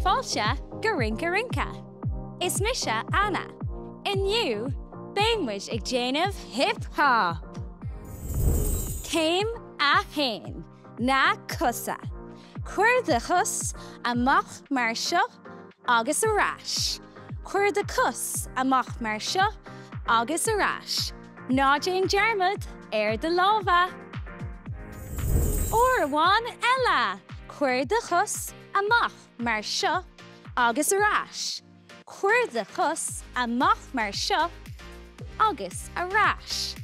Fáilte go Rince Rince! Is mise Anna. Inniu, beidh muid ag déanamh hip hop! Céim 1, Na cosa. Cuir do chos amach mar seo agus ar ais. Cuir do chos amach mar seo agus ar ais. Ná déan dearmad ar do lámha! Uair amháin eile! Cuir do chos amach mar seo agus ar ais. Cuir do chos amach mar seo agus ar ais.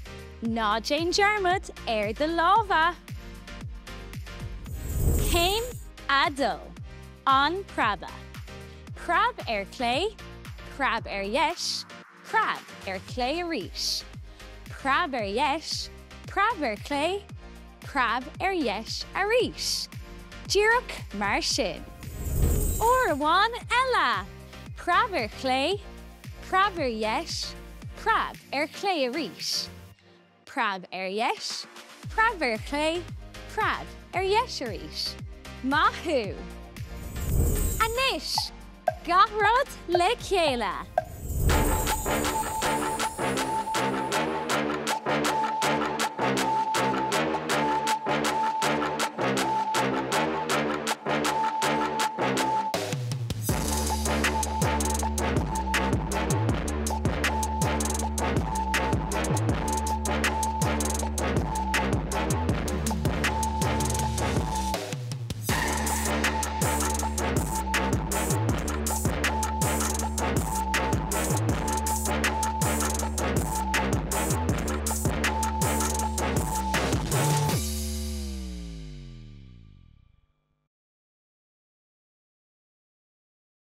Ná déan dearmad ar do lámha! Céim 2, An Preabadh. Preab ar chlé, preab ar dheis, preab ar chlé arís. Preab ar dheis, preab ar chlé, preab ar dheis arís. Díreach mar sin. Uair amháin eile! Preab ar chlé, preab ar dheis, preab ar chlé arís. Preab ar dheis, preab ar chlé, preab ar dheis arís. Maith thú! Anois, gach rud le chéile!